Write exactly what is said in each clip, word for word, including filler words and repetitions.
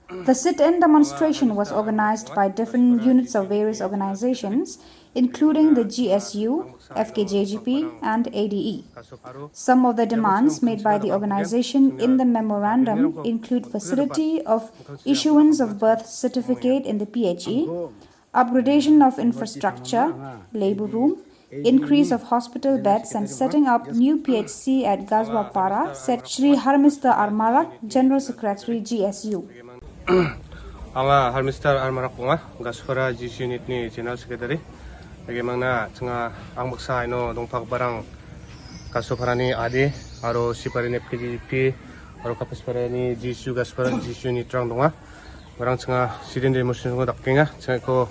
The sit-in demonstration was organized by different units of various organizations, including the G S U, F K J G P, and A D E. Some of the demands made by the organization in the memorandum include facility of issuance of birth certificate in the P H E, upgradation of infrastructure, labor room, increase of hospital beds and setting up new P H C at Gazwapara, said Shri Harmister Armarak, General Secretary, G S U. Anga Harmister Armarak ong·a, Gasopara G S U unit-ni General Secretary. Dake mangna chinga ang baksa aino dongpakbarang Gasoparani A D aro Siparani F K G P aro Kapasparani G S U, Gasopara G S U unit-rang donga. Barang chinga sit-in demonstration-ko dakenga. Chingako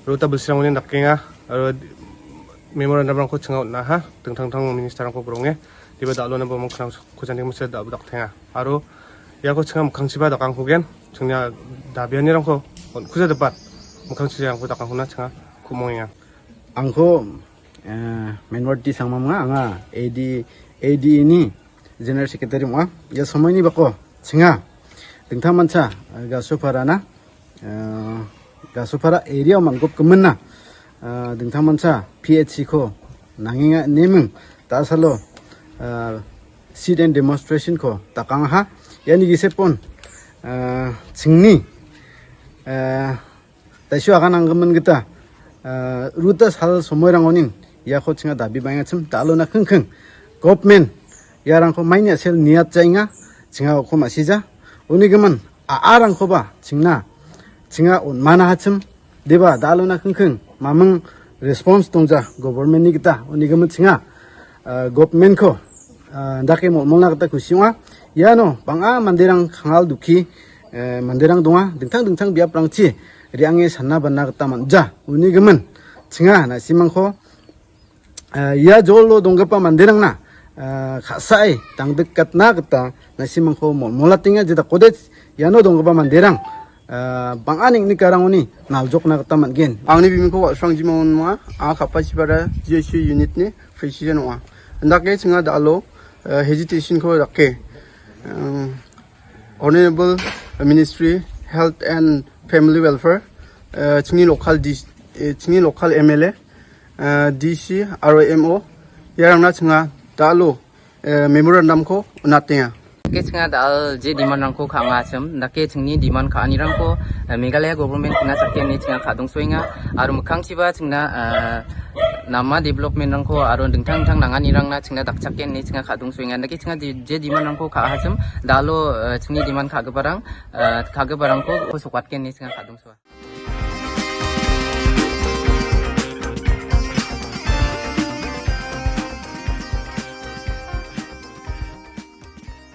rota bilsirangoni dakenga. Aro memorandum-rangko chinga on·aha. Dingtang dingtang minister-rangko bronge. Diba dal·ona bomong knang kujanting masa da-, daktenga. Aro iako chinga mikkangchiba dakangkugen. Chingna dabianirangko on-, kuja debat. Mikkangchirangko dakangkuna chinga kumongenga. Angko, eh, Menwati Sangmamnga, anga A D, A D E ni General Secretary ong·a. Ia somoini bako chinga dingtang mancha, eh, Gasoparana, eh, Gasopara area-o man·gopgiminna, eh, dingtang mancha P H C-ko nangenga ineming da·salo, eh, sit-in demonstration-ko dakangaha. Iani gisepon, eh, chingni, eh, Taisio agananggimin gita, ah, ruta sal somoirangonin iako chinga dabi baengachim, da·alona kingking. Government iarangko maini a·sel niatjaenga, chinga uko ma·sija. Unigimin a·arangkoba chingna, chinga on·mana hachim, deba da·alona kingking, maming response dongja government-ni gita, unigimin chinga, ah, government-ko, ah, dake molmolna gita kusi ong·a. Iano bang·a manderang kangal dukki, eh, manderang donga. Dingtang dingtang biaprangchi re·ange sana bana gita man·ja. Uni gimin, chinga, na·simangko, eh, ia jolo donggipa manderangna, eh, ka·sae dangdikgatna gita na·simangko molmolatenga, jedakode iano donggipa manderang, eh, bang·a neng·nikarangoni naljokna gita man·gen. Angni bimingko Wa·srangjimangon ong·a. Anga Kapachibara G S U unit-ni president ong·a. Indake chinga da·alo, eh, hesitation-ko dake, eh, Honorable Ministry Health and Family Welfare, eh, chingni local D C, eh, chingni local M L A, eh, D C aro M O, iarangna chinga da·alo, eh, memorandum-ko on·atenga. Dake chinga da·al je demand-rangko ka·angachim, dake chingni demand ka·anirangko, eh, Meghalaya government-na chakeni chinga ka·dongsoenga, aro mikkangchiba chingna, eh, nama development-rangko aro dingtang dingtang nanganirangna chingna dakchakeni chinga ka·dongsoenga. Dake chinga je, je demand-rangko ka·ahachim, da·alo, eh, chingni demand ka·giparang, eh, ka·giparangko sokatgen ine chinga ka·dongsoa.